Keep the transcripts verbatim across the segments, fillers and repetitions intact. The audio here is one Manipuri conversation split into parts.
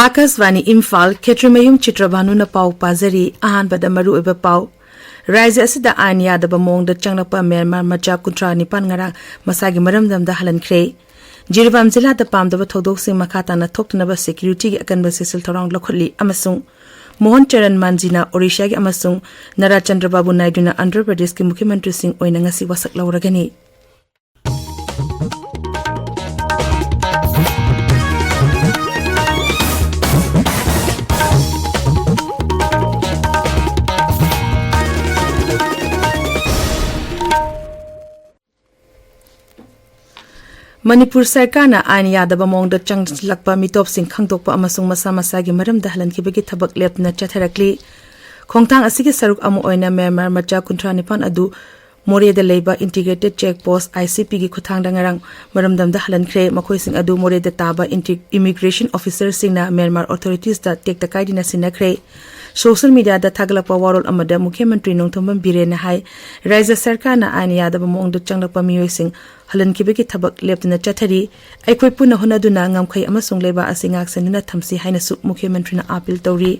ꯑꯥꯀꯥꯁꯕꯥꯅꯤ ꯏꯝꯐꯥꯜ, ꯈꯦꯇ꯭ꯔꯤꯃꯌꯨꯝ ꯆꯤꯇ꯭ꯔꯚꯥꯅꯨꯅ ꯄꯥꯎ ꯄꯥꯖꯔꯤ꯫ ꯑꯍꯥꯟꯕꯗ ꯃꯔꯨꯑꯣꯏꯕ ꯄꯥꯎ꯫ ꯔꯥꯖ꯭ꯌ ꯑꯁꯤꯗ ꯑꯥꯏꯟ ꯌꯥꯗꯕ ꯃꯑꯣꯡꯗ ꯆꯪꯂꯛꯄ ꯃ꯭ꯌꯥꯟꯃꯥꯔ ꯃꯆꯥ ꯀꯨꯟꯊ꯭ꯔꯥ ꯅꯤꯄꯥꯟ ꯉꯔꯥꯡ ꯃꯁꯥꯒꯤ ꯃꯔꯝꯗꯝꯗ ꯍꯜꯍꯟꯈ꯭ꯔꯦ꯫ ꯖꯤꯔꯤꯕꯥꯝ ꯖꯤꯂꯥꯗ ꯄꯥꯝꯗꯕ ꯊꯧꯗꯣꯛꯁꯤꯡ ꯃꯈꯥ ꯇꯥꯅ ꯊꯣꯛꯇꯅꯕ ꯁꯦꯀ꯭ꯌꯨꯔꯤꯇꯤꯒꯤ ꯑꯀꯟꯕ ꯆꯦꯛꯁꯤꯜ ꯊꯧꯔꯥꯡ ꯂꯧꯈꯠꯂꯤ ꯑꯃꯁꯨꯡ ꯃꯣꯍꯟ ꯆꯔꯟ ꯃꯥꯟꯖꯤꯅ ꯑꯣꯔꯤꯁꯥꯒꯤ ꯑꯃꯁꯨꯡ ꯅꯔꯥ ꯆꯟꯗ꯭ꯔꯕꯥꯕꯨ ꯅꯥꯏꯗꯨꯅ ꯑꯟꯙ꯭ꯔ ꯄ꯭ꯔꯗꯦꯁꯀꯤ ꯃꯨꯈ꯭ꯌ ꯃꯟꯇ꯭ꯔꯤꯁꯤꯡ ꯑꯣꯏꯅ ꯉꯁꯤ ꯋꯥꯁꯛ ꯂꯧꯔꯒꯅꯤ꯫ ꯃꯅꯤꯄꯨꯔ ꯁꯔꯀꯥꯔꯅ ꯑꯥꯏꯟ ꯌꯥꯗꯕ ꯃꯑꯣꯡꯗ ꯆꯪꯁꯤꯜꯂꯛꯄ ꯃꯤꯇꯣꯞꯁꯤꯡ ꯈꯪꯗꯣꯛꯄ ꯑꯃꯁꯨꯡ ꯃꯁꯥ ꯃꯁꯥꯒꯤ ꯃꯔꯝꯗ ꯍꯜꯍꯟꯈꯤꯕꯒꯤ ꯊꯕꯛ ꯂꯦꯞꯇꯅ ꯆꯠꯊꯔꯛꯂꯤ꯫ ꯈꯣꯡꯊꯥꯡ ꯑꯁꯤꯒꯤ ꯁꯔꯨꯛ ꯑꯃ ꯑꯣꯏꯅ ꯃ꯭ꯌꯥꯟꯃꯥꯔ ꯃꯆꯥ ꯀꯨꯟꯊ꯭ꯔꯥ ꯅꯤꯄꯥꯟ ꯑꯗꯨ ꯃꯣꯔꯦꯗ ꯂꯩꯕ integrated check post, I C ꯄꯤꯒꯤ ꯈꯨꯠꯊꯥꯡꯗ ꯉꯔꯥꯡ ꯃꯔꯝꯗꯝꯗ ꯍꯜꯍꯟꯈ꯭ꯔꯦ꯫ ꯃꯈꯣꯏꯁꯤꯡ ꯑꯗꯨ ꯃꯣꯔꯦꯗ ꯇꯥꯕ ꯏꯟꯇꯤ-, ꯏꯃꯤꯒ꯭ꯔꯦꯁꯟ ꯑꯣꯐꯤꯁꯔꯁꯤꯡꯅ ꯃ꯭ꯌꯥꯟꯃꯥꯔ ꯑꯣꯊꯣꯔꯤꯇꯤꯁꯇ ꯇꯦꯛꯇ ꯀꯥꯏꯗꯅ ꯁꯤꯟꯅꯈ꯭ꯔꯦ꯫ ꯁꯣꯁꯤꯌꯦꯜ ꯃꯤꯗꯤꯌꯥꯗ ꯊꯥꯒꯠꯂꯛꯄ ꯋꯥꯔꯣꯜ ꯑꯃꯗ ꯃꯨꯈ꯭ꯌ ꯃꯟꯇ꯭ꯔꯤ ꯅꯣꯡꯊꯣꯝꯕꯝ ꯕꯤꯔꯦꯟꯅ ꯍꯥꯏ, ꯔꯥꯖ꯭ꯌ ꯁꯔꯀꯥꯔꯅ ꯑꯥꯏꯟ ꯌꯥꯗꯕ ꯃꯑꯣꯡꯗ ꯆꯪꯂꯛꯄ ꯃꯤꯑꯣꯏꯁꯤꯡ ꯍꯜꯍꯟꯈꯤꯕꯒꯤ ꯊꯕꯛ ꯂꯦꯞꯇꯅ ꯆꯠꯊꯔꯤ꯫ ꯑꯩꯈꯣꯏ ꯄꯨꯟꯅ ꯍꯣꯠꯅꯗꯨꯅ ꯉꯝꯈꯩ ꯑꯃꯁꯨꯡ ꯂꯩꯕꯥꯛ ꯑꯁꯤ ꯉꯥꯛꯁꯦꯟꯗꯨꯅ ꯊꯝꯁꯤ ꯍꯥꯏꯅꯁꯨ ꯃꯨꯈ꯭ꯌ ꯃꯟꯇ꯭ꯔꯤꯅ ꯑꯥꯄꯤꯜ ꯇꯧꯔꯤ꯫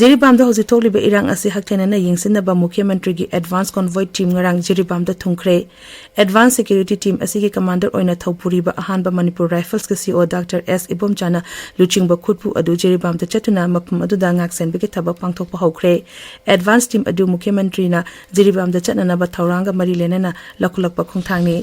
ꯖꯤꯔꯤꯕꯥꯝꯗ ꯍꯧꯖꯤꯛ ꯊꯣꯛꯂꯤꯕ ꯏꯔꯥꯡ ꯑꯁꯤ ꯍꯛꯊꯦꯡꯅꯅ ꯌꯦꯡꯁꯤꯟꯅꯕ ꯃꯨꯈ꯭ꯌ ꯃꯟꯇ꯭ꯔꯤꯒꯤ ꯑꯦꯗꯚꯥꯟꯁ ꯀꯣꯟꯚꯣꯏ ꯇꯤꯝ ꯉꯔꯥꯡ ꯖꯤꯔꯤꯕꯥꯝꯗ ꯊꯨꯡꯈ꯭ꯔꯦ꯫ ꯑꯦꯗꯚꯥꯟꯁ ꯁꯦꯀ꯭ꯌꯨꯔꯤꯇꯤ ꯇꯤꯝ ꯑꯁꯤꯒꯤ ꯀꯃꯥꯟꯗꯔ ꯑꯣꯏꯅ ꯊꯧꯄꯨꯔꯤꯕ ꯑꯍꯥꯟꯕ ꯃꯅꯤꯄꯨꯔ ꯔꯥꯏꯐꯜꯁꯀꯤ ꯁꯤ ꯏ ꯑꯣ ꯗꯥꯛꯇꯔ ꯑꯦꯁ ꯏꯕꯣꯝꯆꯥꯅ ꯂꯨꯆꯤꯡꯕ ꯈꯨꯠꯄꯨ ꯑꯗꯨ ꯖꯤꯔꯤꯕꯥꯝꯗ ꯆꯠꯇꯨꯅ ꯃꯐꯝ ꯑꯗꯨꯗ ꯉꯥꯛꯁꯦꯟꯕꯒꯤ ꯊꯕꯛ ꯄꯥꯡꯊꯣꯛꯄ ꯍꯧꯈ꯭ꯔꯦ꯫ ꯑꯦꯗꯚꯥꯟꯁ ꯇꯤꯝ ꯑꯗꯨ ꯃꯨꯈ꯭ꯌ ꯃꯟꯇ꯭ꯔꯤꯅ ꯖꯤꯔꯤꯕꯥꯝꯗ ꯆꯠꯅꯅꯕ ꯊꯧꯔꯥꯡꯒ ꯃꯔꯤ ꯂꯩꯅꯅ ꯂꯧꯈꯠꯂꯛꯄ ꯈꯣꯡꯊꯥꯡꯅꯤ꯫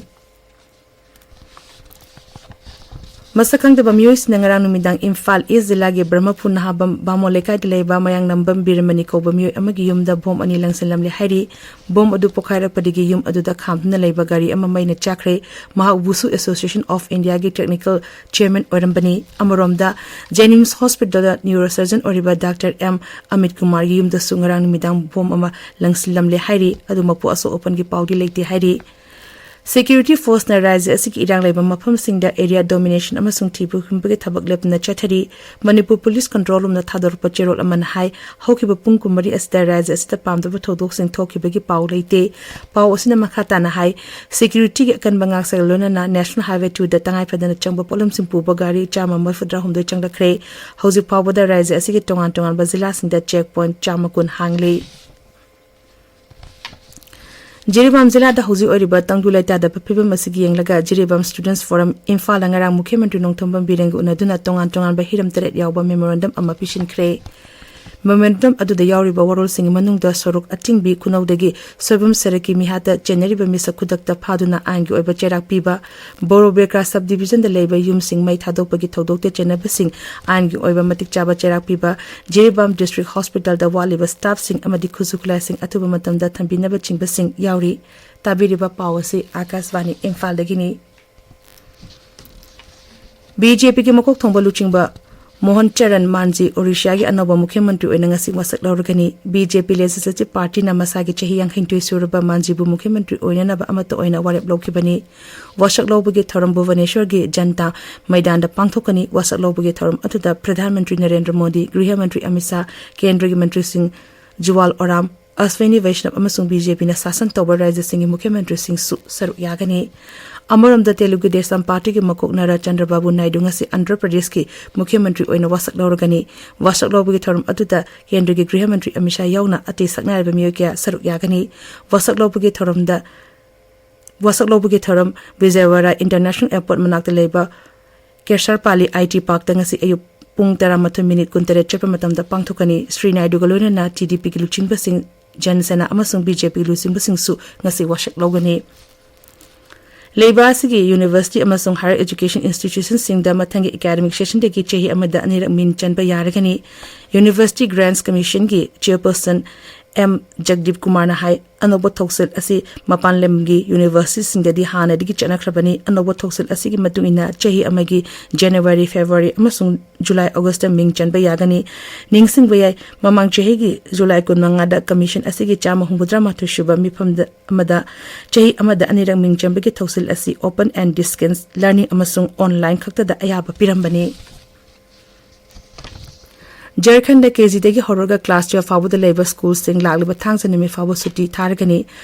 ꯃꯁꯛ ꯈꯪꯗꯕ ꯃꯤꯑꯣꯏꯁꯤꯡꯅ ꯉꯔꯥꯡ ꯅꯨꯃꯤꯗꯥꯡ ꯏꯝꯐꯥꯜ ꯏꯁ ꯖꯤꯂꯥꯒꯤ ꯕ꯭ꯔꯍꯃꯄꯨꯔ ꯅꯍꯥꯕꯝ ꯕꯥꯃꯣꯟ ꯂꯩꯀꯥꯏꯗ ꯂꯩꯕ ꯃꯌꯥꯡꯅꯝꯕꯝ ꯕꯤꯔꯃꯅꯤ ꯀꯧꯕ ꯃꯤꯑꯣꯏ ꯑꯃꯒꯤ ꯌꯨꯝꯗ ꯕꯣꯝ ꯑꯅꯤ ꯂꯪꯁꯤꯜꯂꯝꯂꯦ ꯍꯥꯏꯔꯤ꯫ ꯕꯣꯝ ꯑꯗꯨ ꯄꯣꯈꯥꯏꯔꯛꯄꯗꯒꯤ ꯌꯨꯝ ꯑꯗꯨꯗ ꯈꯥꯝꯗꯨꯅ ꯂꯩꯕ ꯒꯥꯔꯤ ꯑꯃ ꯃꯩꯅ ꯆꯥꯛꯈ꯭ꯔꯦ꯫ ꯃꯍꯥꯛ ꯋꯨꯁꯨ ꯑꯦꯁꯣꯁꯤꯌꯦꯁꯟ ꯑꯣꯐ ꯏꯟꯗꯤꯌꯥꯒꯤ ꯇꯦꯛꯅꯤꯀꯦꯜ ꯆꯤꯌꯔꯃꯦꯟ ꯑꯣꯏꯔꯝꯕꯅꯤ꯫ ꯑꯃꯔꯣꯝꯗ, ꯖꯦꯅꯤꯝꯁ ꯍꯣꯁꯄꯤꯇꯥꯜꯗ ꯅ꯭ꯌꯨꯔꯣꯁꯔꯖꯟ ꯑꯣꯏꯔꯤꯕ ꯗꯥꯛꯇꯔ ꯑꯦꯝ ꯑꯃꯤꯠ ꯀꯨꯃꯥꯔꯒꯤ ꯌꯨꯝꯗꯁꯨ ꯉꯔꯥꯡ ꯅꯨꯃꯤꯗꯥꯡ ꯕꯣꯝ ꯑꯃ ꯂꯪꯁꯤꯜꯂꯝꯂꯦ ꯍꯥꯏꯔꯤ꯫ ꯑꯗꯨꯃꯛꯄꯨ ꯑꯁꯣꯛ ꯑꯄꯟꯒꯤ ꯄꯥꯎꯗꯤ ꯂꯩꯇꯦ ꯍꯥꯏꯔꯤ꯫ Security Force ꯅ ꯔꯥꯖ꯭ꯌ ꯑꯁꯤꯒꯤ ꯏꯔꯥꯡ ꯂꯩꯕ ꯃꯐꯝꯁꯤꯡꯗ area domination ꯑꯃꯁꯨꯡ ꯊꯤꯕ ꯍꯨꯝꯕꯒꯤ ꯊꯕꯛ ꯂꯦꯞꯇꯅ ꯆꯠꯊꯔꯤ꯫ ꯃꯅꯤꯄꯨꯔ Police Control Room ꯅ ꯊꯥꯗꯣꯔꯛꯄ ꯆꯦꯔꯣꯜ ꯑꯃꯅ ꯍꯥꯏ, ꯍꯧꯈꯤꯕ ꯄꯨꯡ ꯀꯨꯟꯃꯔꯤ ꯑꯁꯤꯗ ꯔꯥꯖ꯭ꯌ ꯑꯁꯤꯗ ꯄꯥꯝꯗꯕ ꯊꯧꯗꯣꯛꯁꯤꯡ ꯊꯣꯛꯈꯤꯕꯒꯤ ꯄꯥꯎ ꯂꯩꯇꯦ꯫ ꯄꯥꯎ ꯑꯁꯤꯅ ꯃꯈꯥ ꯇꯥꯅ ꯍꯥꯏ, security ꯒꯤ ꯑꯀꯟꯕ ꯉꯥꯛꯁꯦꯜꯒ ꯂꯣꯏꯅꯅ National Highway two ꯗ ꯇꯉꯥꯏ ꯐꯗꯅ ꯆꯪꯕ ꯄꯣꯠꯂꯝꯁꯤꯡ ꯄꯨꯕ ꯒꯥꯔꯤ ꯆꯥꯝꯃ ꯃꯔꯤꯐꯨꯇꯔꯥ ꯍꯨꯝꯗꯣꯏ ꯆꯪꯂꯛꯈ꯭ꯔꯦ꯫ ꯍꯧꯖꯤꯛ ꯐꯥꯎꯕꯗ ꯔꯥꯖ꯭ꯌ ꯑꯁꯤꯒꯤ ꯇꯣꯉꯥꯟ ꯇꯣꯉꯥꯟꯕ ꯖꯤꯂꯥꯁꯤꯡꯗ check point ꯆꯥꯝꯃ ꯀꯨꯟ ꯍꯥꯡꯂꯤ꯫ ꯖꯤꯔꯤꯕꯥꯝ ꯖꯤꯂꯥꯗ ꯍꯧꯖꯤꯛ ꯑꯣꯏꯔꯤꯕ ꯇꯪꯗꯨ ꯂꯩꯇꯥꯗꯕ ꯐꯤꯕꯝ ꯑꯁꯤꯒꯤ ꯌꯦꯡꯂꯒ ꯖꯤꯔꯤꯕꯥꯝ Students Forum ꯏꯝꯐꯥꯜꯗ ꯉꯔꯥꯡ ꯃꯨꯈ꯭ꯌ ꯃꯟꯇ꯭ꯔꯤ ꯅꯣꯡꯊꯣꯝꯕꯝ ꯕꯤꯔꯦꯟꯒ ꯎꯅꯗꯨꯅ ꯇꯣꯉꯥꯟ ꯇꯣꯉꯥꯟꯕ ꯍꯤꯔꯝ ꯇꯔꯦꯠ ꯌꯥꯎꯕ memorandum ꯑꯃ ꯄꯤꯁꯤꯟꯈ꯭ꯔꯦ꯫ Memorandum ꯑꯗꯨꯗ ꯌꯥꯎꯔꯤꯕ ꯋꯥꯔꯣꯜꯁꯤꯡꯒꯤ ꯃꯅꯨꯡꯗ ꯁꯣꯔꯣꯛ ꯑꯊꯤꯡꯕꯤ, ꯈꯨꯅꯧꯗꯒꯤ ꯁꯣꯏꯕꯝ ꯁꯦꯔꯠꯀꯤ ꯃꯤꯍꯥꯠꯇ ꯆꯦꯟꯅꯔꯤꯕ ꯃꯤꯁꯛ ꯈꯨꯗꯛꯇ ꯐꯥꯗꯨꯅ ꯑꯥꯏꯟꯒꯤ ꯑꯣꯏꯕ ꯆꯩꯔꯥꯛ ꯄꯤꯕ, ꯕꯣꯔꯣ ꯕꯦꯀ꯭ꯔꯥ Sub Division ꯗ ꯂꯩꯕ ꯌꯨꯝꯁꯤꯡ ꯃꯩ ꯊꯥꯗꯣꯛꯄꯒꯤ ꯊꯧꯗꯣꯛꯇ ꯆꯦꯟꯅꯕꯁꯤꯡ ꯑꯥꯏꯟꯒꯤ ꯑꯣꯏꯕ ꯃꯇꯤꯛ ꯆꯥꯕ ꯆꯩꯔꯥꯛ ꯄꯤꯕ, ꯖꯤꯔꯤꯕꯥꯝ District Hospital ꯗ ꯋꯥꯠꯂꯤꯕ staff ꯁꯤꯡ ꯑꯃꯗꯤ ꯈꯨꯠꯁꯨ ꯈꯨꯠꯂꯥꯏꯁꯤꯡ ꯑꯊꯨꯕ ꯃꯇꯝꯗ ꯊꯝꯕꯤꯅꯕꯆꯤꯡꯕꯁꯤꯡ ꯌꯥꯎꯔꯤ꯫ ꯇꯥꯕꯤꯔꯤꯕ ꯄꯥꯎ ꯑꯁꯤ ꯑꯥꯀꯥꯁꯕꯥꯅꯤ ꯏꯝꯐꯥꯜꯗꯒꯤꯅꯤ꯫ ꯕꯤ ꯖꯦ ꯄꯤꯒꯤ ꯃꯀꯣꯛ ꯊꯣꯡꯕ ꯂꯨꯆꯤꯡꯕ ꯃꯣꯍꯟ ꯆꯔꯟ ꯃꯥꯟꯖꯤ ꯑꯣꯔꯤꯁꯥꯒꯤ ꯑꯅꯧꯕ ꯃꯨꯈ꯭ꯌ ꯃꯟꯇ꯭ꯔꯤ ꯑꯣꯏꯅ ꯉꯁꯤ ꯋꯥꯁꯛ ꯂꯧꯔꯒꯅꯤ꯫ ꯕꯤ ꯖꯦ ꯄꯤ Legislative Party ꯅ ꯃꯁꯥꯒꯤ ꯆꯍꯤ ꯌꯥꯡꯈꯩꯅꯤꯊꯣꯏ ꯁꯨꯔꯕ ꯃꯥꯟꯖꯤꯕꯨ ꯃꯨꯈ꯭ꯌ ꯃꯟꯇ꯭ꯔꯤ ꯑꯣꯏꯅꯅꯕ ꯑꯃꯠꯇ ꯑꯣꯏꯅ ꯋꯥꯔꯦꯞ ꯂꯧꯈꯤꯕꯅꯤ꯫ ꯋꯥꯁꯛ ꯂꯧꯕꯒꯤ ꯊꯧꯔꯝ ꯚꯨꯕꯅꯦꯁ꯭ꯋꯔꯒꯤ ꯖꯟꯇꯥ ꯃꯩꯗꯥꯟꯗ ꯄꯥꯡꯊꯣꯛꯀꯅꯤ꯫ ꯋꯥꯁꯛ ꯂꯧꯕꯒꯤ ꯊꯧꯔꯝ ꯑꯗꯨꯗ ꯄ꯭ꯔꯙꯥꯟ ꯃꯟꯇ꯭ꯔꯤ ꯅꯔꯦꯟꯗ꯭ꯔ ꯃꯣꯗꯤ, ꯒ꯭ꯔꯤꯍ ꯃꯟꯇ꯭ꯔꯤ ꯑꯃꯤꯠ ꯁꯥꯍ, ꯀꯦꯟꯗ꯭ꯔꯒꯤ ꯃꯟꯇ꯭ꯔꯤꯁꯤꯡ ꯖꯨꯋꯥꯜ ꯑꯣꯔꯥꯝ, ꯑꯁ꯭ꯋꯤꯅꯤ ꯋꯩꯁꯅꯕ ꯑꯃꯁꯨꯡ ꯕꯤ ꯖꯦ ꯄꯤꯅ ꯁꯥꯁꯟ ꯇꯧꯕ ꯔꯥꯖ꯭ꯌꯁꯤꯡꯒꯤ ꯃꯨꯈ꯭ꯌ ꯃꯟꯇ꯭ꯔꯤꯁꯤꯡꯁꯨ ꯁꯔꯨꯛ ꯌꯥꯒꯅꯤ꯫ ꯑꯃꯔꯣꯝꯗ, ꯇꯦꯂꯨꯒꯨ ꯗꯦꯁꯝ ꯄꯥꯔꯇꯤꯒꯤ ꯃꯀꯣꯛ ꯅꯔꯥ ꯆꯟꯗ꯭ꯔꯕꯥꯕꯨ ꯅꯥꯏꯗꯨ ꯉꯁꯤ ꯑꯟꯙ꯭ꯔ ꯄ꯭ꯔꯗꯦꯁꯀꯤ ꯃꯨꯈ꯭ꯌ ꯃꯟꯇ꯭ꯔꯤ ꯑꯣꯏꯅ ꯋꯥꯁꯛ ꯂꯧꯔꯒꯅꯤ꯫ ꯋꯥꯁꯛ ꯂꯧꯕꯒꯤ ꯊꯧꯔꯝ ꯑꯗꯨꯗ ꯀꯦꯟꯗ꯭ꯔꯒꯤ ꯒ꯭ꯔꯤꯍ ꯃꯟꯇ꯭ꯔꯤ ꯑꯃꯤꯠ ꯁꯥꯍ ꯌꯥꯎꯅ ꯑꯇꯩ ꯁꯛꯅꯥꯏꯔꯕ ꯃꯤꯑꯣꯏ ꯀꯌꯥ ꯁꯔꯨꯛ ꯌꯥꯒꯅꯤ꯫ ꯋꯥꯁꯛ ꯂꯧꯕꯒꯤ ꯊꯧꯔꯝꯗ, ꯋꯥꯁꯛ ꯂꯧꯕꯒꯤ ꯊꯧꯔꯝ ꯕꯤꯖꯌꯋꯥꯔꯥ International Airport ꯃꯅꯥꯛꯇ ꯂꯩꯕ ꯀꯦꯁꯥꯔꯄꯥꯂꯤ ꯑꯥꯏ ꯇꯤ ꯄꯥꯔꯛꯇ ꯉꯁꯤ ꯑꯌꯨꯛ ꯄꯨꯡ ꯇꯔꯥꯃꯥꯊꯣꯏ ꯃꯤꯅꯤꯠ ꯀꯨꯟꯇꯔꯦꯠ ꯆꯠꯄ ꯃꯇꯝꯗ ꯄꯥꯡꯊꯣꯛꯀꯅꯤ꯫ ꯁ꯭ꯔꯤ ꯅꯥꯏꯗꯨꯒ ꯂꯣꯏꯅꯅ ꯇꯤ ꯗꯤ ꯄꯤꯒꯤ ꯂꯨꯆꯤꯡꯕꯁꯤꯡ, ꯖꯟ ꯁꯦꯅꯥ ꯑꯃꯁꯨꯡ ꯕꯤ ꯖꯦ ꯄꯤꯒꯤ ꯂꯨꯆꯤꯡꯕꯁꯤꯡꯁꯨ ꯉꯁꯤ ꯋꯥꯁꯛ ꯂꯧꯒꯅꯤ꯫ ꯂꯩꯕꯥꯛ ꯑꯁꯤꯒꯤ university ꯑꯃꯁꯨꯡ higher education institutionꯁꯤꯡꯗ ꯃꯊꯪꯒꯤ academic sessionꯗꯒꯤ ꯆꯍꯤ ꯑꯃꯗ ꯑꯅꯤꯔꯛ ꯃꯤꯡ ꯆꯟꯕ ꯌꯥꯔꯒꯅꯤ꯫ University Grants Commissionꯒꯤ chairperson ꯑꯦꯝ ꯖꯒꯗꯤꯞ ꯀꯨꯃꯥꯔꯅ ꯍꯥꯏ, ꯑꯅꯧꯕ ꯊꯧꯁꯤꯜ ꯑꯁꯤ ꯃꯄꯥꯟ ꯂꯝꯒꯤ ꯌꯨꯅꯤꯚꯔꯁꯤꯇꯤꯁꯤꯡꯗꯗꯤ ꯍꯥꯟꯅꯗꯒꯤ ꯆꯠꯅꯈ꯭ꯔꯕꯅꯤ꯫ ꯑꯅꯧꯕ ꯊꯧꯁꯤꯜ ꯑꯁꯤꯒꯤ ꯃꯇꯨꯡ ꯏꯟꯅ ꯆꯍꯤ ꯑꯃꯒꯤ ꯖꯅꯋꯥꯔꯤ, ꯐꯦꯕ꯭ꯔꯨꯋꯥꯔꯤ ꯑꯃꯁꯨꯡ ꯖꯨꯂꯥꯏ, ꯑꯣꯒꯁꯇ ꯃꯤꯡ ꯆꯟꯕ ꯌꯥꯒꯅꯤ꯫ ꯅꯤꯡꯁꯤꯡꯕ ꯌꯥꯏ, ꯃꯃꯥꯡ ꯆꯍꯤꯒꯤ ꯖꯨꯂꯥꯏ ꯀꯨꯟꯃꯉꯥꯗ ꯀꯃꯤꯁꯟ ꯑꯁꯤꯒꯤ ꯆꯥꯝꯃ ꯍꯨꯝꯐꯨꯇꯔꯥ ꯃꯥꯊꯣꯏ ꯁꯨꯕ ꯃꯤꯐꯝꯗ ꯑꯃꯗ ꯆꯍꯤ ꯑꯃꯗ ꯑꯅꯤꯔꯛ ꯃꯤꯡ ꯆꯟꯕꯒꯤ ꯊꯧꯁꯤꯜ ꯑꯁꯤ open and distance learning ꯑꯃꯁꯨꯡ online ꯈꯛꯇꯗ ꯑꯌꯥꯕ ꯄꯤꯔꯝꯕꯅꯤ꯫ ꯖꯔꯈꯟꯗ ꯀꯦꯖꯤꯗꯒꯤ ꯍꯧꯔꯒ ꯀ꯭ꯂꯥꯁ ꯇꯨꯌꯦꯜꯐ ꯐꯥꯎꯕꯗ ꯂꯩꯕ ꯁ꯭ꯀꯨꯜꯁꯤꯡ ꯂꯥꯛꯂꯤꯕ ꯊꯥꯡꯖ ꯅꯨꯃꯤꯠ ꯐꯥꯎꯕ ꯁꯨꯇꯤ ꯊꯥꯔꯒꯅꯤ꯫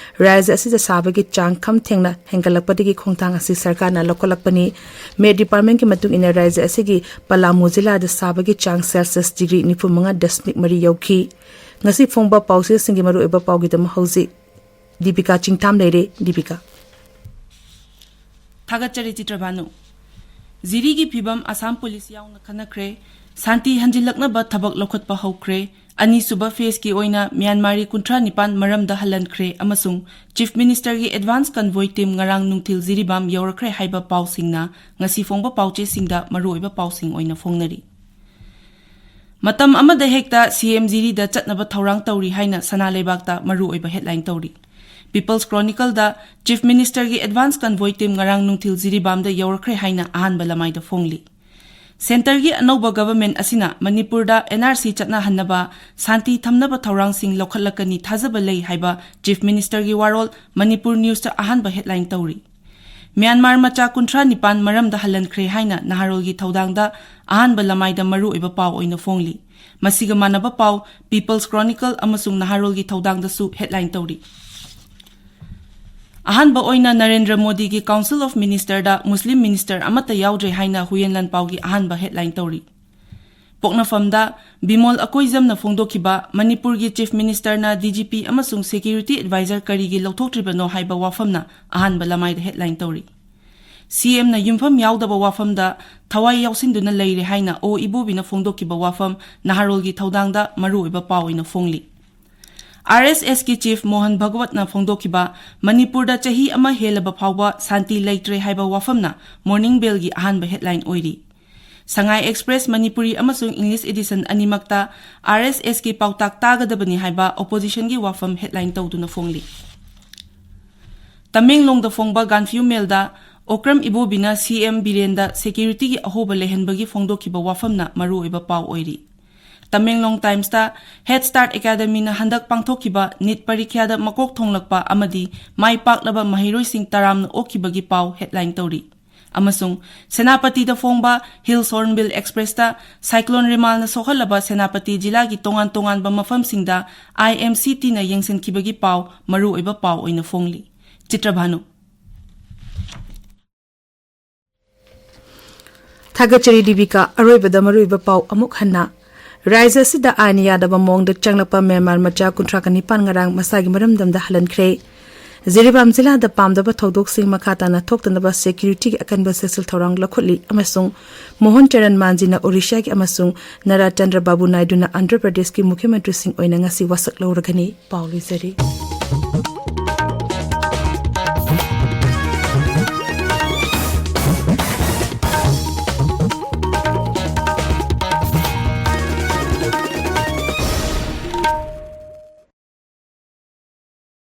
ꯔꯥꯖ꯭ꯌ ꯑꯁꯤꯗ ꯁꯥꯕꯒꯤ ꯆꯥꯡ ꯈꯝ ꯊꯦꯡꯅ ꯍꯦꯟꯒꯠꯂꯛꯄꯗꯒꯤ ꯈꯣꯡꯊꯥꯡ ꯑꯁꯤ ꯁꯔꯀꯥꯔꯅ ꯂꯧꯈꯠꯂꯛꯄꯅꯤ꯫ ꯃꯦꯠ ꯗꯤꯄꯥꯔꯠꯃꯦꯟꯠꯀꯤ ꯃꯇꯨꯡ ꯏꯟꯅ ꯔꯥꯖ꯭ꯌ ꯑꯁꯤꯒꯤ ꯄꯂꯥꯃꯨ ꯖꯤꯂꯥꯗ ꯁꯥꯕꯒꯤ ꯆꯥꯡ ꯁꯦꯜꯁꯤꯌꯁ ꯗꯤꯒ꯭ꯔꯤ ꯅꯤꯐꯨ ꯃꯉꯥ ꯗꯁꯃꯤꯛ ꯃꯔꯤ ꯌꯧꯈꯤ꯫ ꯉꯁꯤ ꯐꯣꯡꯕ ꯄꯥꯎꯆꯦꯁꯤꯡꯒꯤ ꯃꯔꯨꯑꯣꯏꯕ ꯄꯥꯎꯒꯤꯗꯃꯛ ꯍꯧꯖꯤꯛ ꯗꯤꯄꯤꯀꯥ ꯆꯤꯡꯊꯥꯝ ꯂꯩꯔꯦ꯫ ꯗꯤꯄꯤꯀꯥ꯫ ꯊꯥꯒꯠꯆꯔꯤ ꯆꯤꯇ꯭ꯔꯚꯥꯅꯨ꯫ ꯖꯤꯔꯤꯒꯤ ꯐꯤꯕꯝ ꯑꯁꯥꯝ ꯄꯨꯂꯤꯁ ꯌꯥꯎꯅ ꯈꯟꯅꯈ꯭ꯔꯦ꯫ ꯁꯥꯟꯇꯤ ꯍꯟꯖꯤꯜꯂꯛꯅꯕ ꯊꯕꯛ ꯂꯧꯈꯠꯄ ꯍꯧꯈ꯭ꯔꯦ꯫ ꯑꯅꯤꯁꯨꯕ ꯐꯦꯖꯀꯤ ꯑꯣꯏꯅ ꯃ꯭ꯌꯥꯟꯃꯥꯔꯤ ꯀꯨꯟꯊ꯭ꯔꯥ ꯅꯤꯄꯥꯟ ꯃꯔꯝꯗ ꯍꯜꯍꯟꯈ꯭ꯔꯦ ꯑꯃꯁꯨꯡ ꯆꯤꯐ ꯃꯤꯅꯤꯁꯇꯔꯒꯤ ꯑꯦꯗꯚꯥꯟꯁ ꯀꯟꯚꯣꯏ ꯇꯤꯝ ꯉꯔꯥꯡ ꯅꯨꯡꯊꯤꯜ ꯖꯤꯔꯤꯕꯥꯝ ꯌꯧꯔꯛꯈ꯭ꯔꯦ ꯍꯥꯏꯕ ꯄꯥꯎꯁꯤꯡꯅ ꯉꯁꯤ ꯐꯣꯡꯕ ꯄꯥꯎꯆꯦꯁꯤꯡꯗ ꯃꯔꯨꯑꯣꯏꯕ ꯄꯥꯎꯁꯤꯡ ꯑꯣꯏꯅ ꯐꯣꯡꯅꯔꯤ꯫ ꯃꯇꯝ ꯑꯃꯗ ꯍꯦꯛꯇ ꯁꯤꯑꯦꯝ ꯖꯤꯔꯤꯗ ꯆꯠꯅꯕ ꯊꯧꯔꯥꯡ ꯇꯧꯔꯤ ꯍꯥꯏꯅ ꯁꯅꯥ ꯂꯩꯕꯥꯛꯇ ꯃꯔꯨꯑꯣꯏꯕ ꯍꯦꯗꯂꯥꯏꯟ ꯇꯧꯔꯤ꯫ ꯄꯤꯄꯜꯁ ꯀ꯭ꯔꯣꯅꯤꯀꯜꯗ ꯆꯤꯐ ꯃꯤꯅꯤꯁꯇꯔꯒꯤ ꯑꯦꯗꯚꯥꯟꯁ ꯀꯟꯚꯣꯏ ꯇꯤꯝ ꯉꯔꯥꯡ ꯅꯨꯡꯊꯤꯜ ꯖꯤꯔꯤꯕꯥꯝꯗ ꯌꯧꯔꯛꯈ꯭ꯔꯦ ꯍꯥꯏꯅ ꯑꯍꯥꯟꯕ ꯂꯃꯥꯏꯗ ꯐꯣꯡꯂꯤ꯫ ꯁꯦꯟꯇꯔꯒꯤ ꯑꯅꯧꯕ ꯒꯚꯔꯟꯃꯦꯟꯠ ꯑꯁꯤꯅ ꯃꯅꯤꯄꯨꯔꯗ ꯑꯦꯟ ꯑꯥꯔ ꯁꯤ ꯆꯠꯅꯍꯟꯅꯕ, ꯁꯥꯟꯇꯤ ꯊꯝꯅꯕ ꯊꯧꯔꯥꯡꯁꯤꯡ ꯂꯧꯈꯠꯂꯛꯀꯅꯤ ꯊꯥꯖꯕ ꯂꯩ ꯍꯥꯏꯕ ꯆꯤꯐ ꯃꯤꯅꯤꯁꯇꯔꯒꯤ ꯋꯥꯔꯣꯜ ꯃꯅꯤꯄꯨꯔ ꯅ꯭ꯌꯨꯁꯇ ꯑꯍꯥꯟꯕ ꯍꯦꯗꯂꯥꯏꯟ ꯇꯧꯔꯤ꯫ ꯃ꯭ꯌꯥꯟꯃꯥꯔ ꯃꯆꯥ ꯀꯨꯟꯊ꯭ꯔꯥ ꯅꯤꯄꯥꯟ ꯃꯔꯝꯗ ꯍꯜꯍꯟꯈ꯭ꯔꯦ ꯍꯥꯏꯅ ꯅꯍꯥꯔꯣꯜꯒꯤ ꯊꯧꯗꯥꯡꯗ ꯑꯍꯥꯟꯕ ꯂꯃꯥꯏꯗ ꯃꯔꯨꯑꯣꯏꯕ ꯄꯥꯎ ꯑꯣꯏꯅ ꯐꯣꯡꯂꯤ꯫ ꯃꯁꯤꯒ ꯃꯥꯟꯅꯕ ꯄꯥꯎ ꯄꯤꯄꯜꯁ ꯀ꯭ꯔꯣꯅꯤꯀꯜ ꯑꯃꯁꯨꯡ ꯅꯍꯥꯔꯣꯜꯒꯤ ꯊꯧꯗꯥꯡꯗꯁꯨ ꯍꯦꯗꯂꯥꯏꯟ ꯇꯧꯔꯤ꯫ ꯑꯍꯥꯟꯕ ꯑꯣꯏꯅ ꯅꯔꯦꯟꯗ꯭ꯔ ꯃꯣꯗꯤꯒꯤ ꯀꯥꯎꯟꯁꯤꯜ ꯑꯣꯐ ꯃꯤꯅꯤꯁꯇꯔꯗ ꯃꯨꯁꯂꯤꯝ ꯃꯤꯅꯤꯁꯇꯔ ꯑꯃꯠꯇ ꯌꯥꯎꯗ꯭ꯔꯦ ꯍꯥꯏꯅ ꯍꯨꯌꯦꯟ ꯂꯥꯟꯄꯥꯎꯒꯤ ꯑꯍꯥꯟꯕ ꯍꯦꯗꯂꯥꯏꯟ ꯇꯧꯔꯤ꯫ ꯄꯣꯛꯅꯐꯝꯗ ꯕꯤꯃꯣꯜ ꯑꯀꯣꯏꯖꯝꯅ ꯐꯣꯡꯗꯣꯛꯈꯤꯕ ꯃꯅꯤꯄꯨꯔꯒꯤ ꯆꯤꯐ ꯃꯤꯅꯤꯁꯇꯔꯅ ꯗꯤ ꯖꯤ ꯄꯤ ꯑꯃꯁꯨꯡ ꯁꯦꯀ꯭ꯌꯨꯔꯤꯇꯤ ꯑꯦꯗꯚꯥꯏꯖꯔ ꯀꯔꯤꯒꯤ ꯂꯧꯊꯣꯛꯇ꯭ꯔꯤꯕꯅꯣ ꯍꯥꯏꯕ ꯋꯥꯐꯝꯅ ꯑꯍꯥꯟꯕ ꯂꯃꯥꯏꯗ ꯍꯦꯗꯂꯥꯏꯟ ꯇꯧꯔꯤ꯫ ꯁꯤ ꯑꯦꯝꯅ ꯌꯨꯝꯐꯝ ꯌꯥꯎꯗꯕ ꯋꯥꯐꯝꯗ ꯊꯋꯥꯏ ꯌꯥꯎꯁꯤꯟꯗꯨꯅ ꯂꯩꯔꯦ ꯍꯥꯏꯅ ꯑꯣ ꯏꯕꯣꯕꯤꯅ ꯐꯣꯡꯗꯣꯛꯈꯤꯕ ꯋꯥꯐꯝ ꯅꯍꯥꯔꯣꯜꯒꯤ ꯊꯧꯗꯥꯡꯗ ꯃꯔꯨꯑꯣꯏꯕ ꯄꯥꯎ ꯑꯣꯏꯅ ꯐꯣꯡꯂꯤ꯫ ꯑꯥꯔ ꯑꯦꯁ ꯑꯦꯁꯀꯤ ꯆꯤꯐ ꯃꯣꯍꯟ ꯚꯒꯋꯠꯅ ꯐꯣꯡꯗꯣꯛꯈꯤꯕ ꯃꯅꯤꯄꯨꯔꯗ ꯆꯍꯤ ꯑꯃ ꯍꯦꯜꯂꯕ ꯐꯥꯎꯕ ꯁꯥꯟꯇꯤ ꯂꯩꯇ꯭ꯔꯦ ꯍꯥꯏꯕ ꯋꯥꯐꯝꯅ ꯃꯣꯔꯅꯤꯡ ꯕꯦꯜꯒꯤ ꯑꯍꯥꯟꯕ ꯍꯦꯗꯂꯥꯏꯟ ꯑꯣꯏꯔꯤ꯫ ꯁꯉꯥꯏ ꯑꯦꯛꯁꯄ꯭ꯔꯦꯁ ꯃꯅꯤꯄꯨꯔꯤ ꯑꯃꯁꯨꯡ ꯏꯪꯂꯤꯁ ꯑꯦꯗꯤꯁꯟ ꯑꯅꯤꯃꯛꯇ ꯑꯥꯔ ꯑꯦꯁ ꯑꯦꯁꯀꯤ ꯄꯥꯎꯇꯥꯛ ꯇꯥꯒꯗꯕꯅꯤ ꯍꯥꯏꯕ ꯑꯣꯄꯣꯖꯤꯁꯟꯒꯤ ꯋꯥꯐꯝ ꯍꯦꯗꯂꯥꯏꯟ ꯇꯧꯗꯨꯅ ꯐꯣꯡꯂꯤ꯫ ꯇꯃꯦꯡꯂꯣꯡꯗ ꯐꯣꯡꯕ ꯒꯥꯟꯐꯤꯌꯨ ꯃꯦꯜꯗ ꯑꯣꯀ꯭ꯔꯝ ꯏꯕꯣꯕꯤꯅ ꯁꯤ ꯑꯦꯝ ꯕꯤꯔꯦꯟꯗ ꯁꯦꯀ꯭ꯌꯨꯔꯤꯇꯤꯒꯤ ꯑꯍꯣꯕ ꯂꯩꯍꯟꯕꯒꯤ ꯐꯣꯡꯗꯣꯛꯈꯤꯕ ꯋꯥꯐꯝꯅ ꯃꯔꯨꯑꯣꯏꯕ ꯄꯥꯎ ꯑꯣꯏꯔꯤ꯫ ꯇꯃꯦꯡꯂꯣꯡ ꯇꯥꯏꯝꯁꯇ ꯍꯦꯗ ꯁ꯭ꯇꯥꯔꯠ ꯑꯦꯀꯥꯗꯃꯤꯅ ꯍꯟꯗꯛ ꯄꯥꯡꯊꯣꯛꯈꯤꯕ ꯅꯤꯠ ꯄꯔꯤꯈ꯭ꯌꯥꯗ ꯃꯀꯣꯛ ꯊꯣꯡꯂꯛꯄ ꯑꯃꯗꯤ ꯃꯥꯏ ꯄꯥꯛꯂꯕ ꯃꯍꯩꯔꯣꯏꯁꯤꯡ ꯇꯔꯥꯝꯅ ꯑꯣꯛꯈꯤꯕꯒꯤ ꯄꯥꯎ ꯍꯦꯗꯂꯥꯏꯟ ꯇꯧꯔꯤ꯫ ꯑꯃꯁꯨꯡ ꯁꯦꯅꯥꯄꯇꯤꯗ ꯐꯣꯡꯕ ꯍꯤꯜꯁ ꯍꯣꯔꯟꯕꯤꯜ ꯑꯦꯛꯁꯄ꯭ꯔꯦꯁꯇ ꯁꯥꯏꯀ꯭ꯂꯣꯟ ꯔꯤꯃꯥꯜꯅ ꯁꯣꯛꯍꯜꯂꯕ ꯁꯦꯅꯥꯄꯇꯤ ꯖꯤꯂꯥꯒꯤ ꯇꯣꯉꯥꯟ ꯇꯣꯉꯥꯟꯕ ꯃꯐꯝꯁꯤꯡꯗ ꯑꯥꯏ ꯑꯦꯝ ꯁꯤ ꯇꯤꯅ ꯌꯦꯡꯁꯤꯟꯈꯤꯕꯒꯤ ꯄꯥꯎ ꯃꯔꯨꯑꯣꯏꯕ ꯄꯥꯎ ꯑꯣꯏꯅ ꯐꯣꯡꯂꯤ꯫ ꯆꯤꯇ꯭ꯔꯚꯥꯅꯨ꯫ ꯊꯥꯒꯠꯆꯔꯤ ꯗꯤꯕꯤꯀꯥ꯫ ꯑꯔꯣꯏꯕꯗ ꯃꯔꯨꯑꯣꯏꯕ ꯄꯥꯎ ꯑꯃꯨꯛ ꯍꯟꯅ꯫ ꯔꯥꯖ꯭ꯌ ꯑꯁꯤꯗ ꯑꯥꯏꯟ ꯌꯥꯗꯕ ꯃꯑꯣꯡꯗ ꯆꯪꯂꯛꯄ ꯃ꯭ꯌꯥꯟꯃꯥꯔ ꯃꯆꯥ ꯀꯨꯟꯊ꯭ꯔꯥ ꯅꯤꯄꯥꯟ ꯉꯔꯥꯡ ꯃꯁꯥꯒꯤ ꯃꯔꯝꯗꯝꯗ ꯍꯜꯍꯟꯈ꯭ꯔꯦ꯫ ꯖꯤꯔꯤꯕꯥꯝ ꯖꯤꯂꯥꯗ ꯄꯥꯝꯗꯕ ꯊꯧꯗꯣꯛꯁꯤꯡ ꯃꯈꯥ ꯇꯥꯅ ꯊꯣꯛꯇꯅꯕ ꯁꯦꯀ꯭ꯌꯨꯔꯤꯇꯤꯒꯤ ꯑꯀꯟꯕ ꯆꯦꯛꯁꯤꯜ ꯊꯧꯔꯥꯡ ꯂꯧꯈꯠꯂꯤ ꯑꯃꯁꯨꯡ ꯃꯣꯍꯟ ꯆꯔꯟ ꯃꯥꯟꯖꯤꯅ ꯑꯣꯔꯤꯁꯥꯒꯤ ꯑꯃꯁꯨꯡ ꯅꯔꯥ ꯆꯟꯗ꯭ꯔ ꯕꯥꯕꯨ ꯅꯥꯏꯗꯨꯅ ꯑꯟꯙ꯭ꯔ ꯄ꯭ꯔꯗꯦꯁꯀꯤ ꯃꯨꯈ꯭ꯌ ꯃꯟꯇ꯭ꯔꯤꯁꯤꯡ ꯑꯣꯏꯅ ꯉꯁꯤ ꯋꯥꯁꯛ ꯂꯧꯔꯒꯅꯤ꯫ ꯄꯥꯎ ꯂꯣꯏꯖꯔꯦ꯫